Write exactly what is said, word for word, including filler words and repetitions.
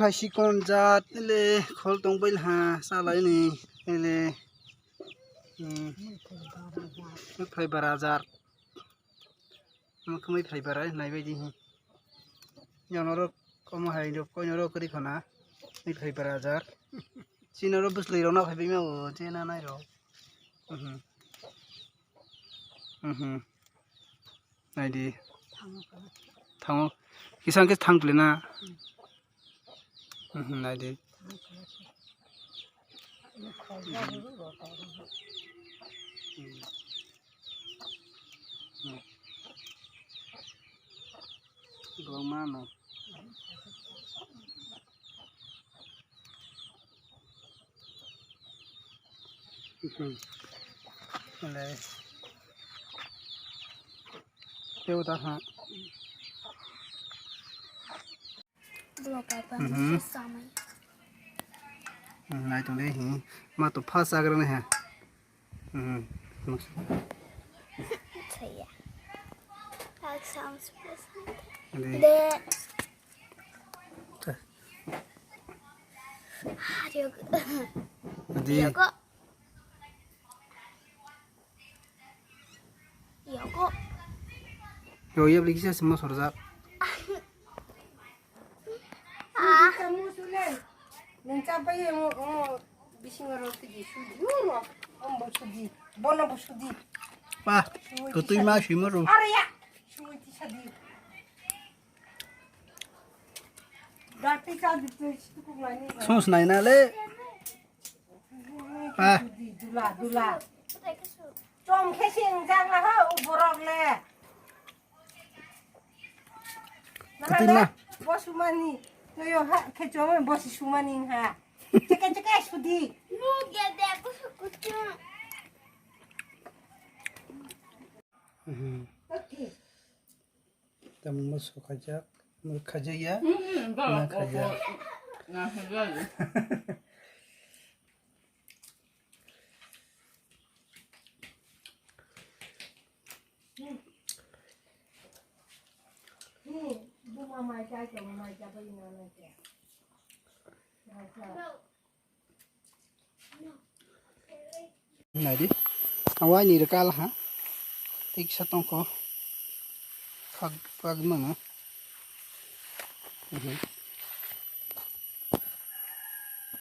Hai sikon jat le khol tong bai ha salai ni le. Hmm. Phai bara jar. Mo khe mai phai bara nai bai di hi. Yang norok komo hai rok koi norok kri khona. Mai phai bara jar. Chini norok bwsli rok na phai bai ma o je na nai rok. Mhm. Mhm. Nai di. Thango. Kisa kisa thang tuli na. Mhm, nai di. Bongma no. Mhm. Nai. Teo ta ha. Dua papa Mhm. Samai. Hmm, nai tong dei, hmm. Ma to first agra ne ha. Hmm. Saya. Ak sounds. Ade. De. Tah. Adio. Ade. Yogo. Yogo. Yo, ya beli kisa semua sorjak. Ah. Nang chapai mo, mo, bising ro tigi sudi, ro, om bo sudi, bono bo sudi. Pa, tutui ma sima ro. Are ya, sui ti sadi. Dati ka di tu situ ku mani. Sos nai na le. Pa. Dula, dula. Chom khe se wngjak na ha, u borok le. Kutung na. Bo sumani. Toyo ha, khe chom bo si sumani ha. Cheke cheke sudi. Mhm. Tamni moso khaijak, mo khaijak ya? Hmm, hmm, na khaijak. Na khaijak. Nai di. Awai ni rwkal ha. Tik sa tongkho. Khak, khak mano. Mhm.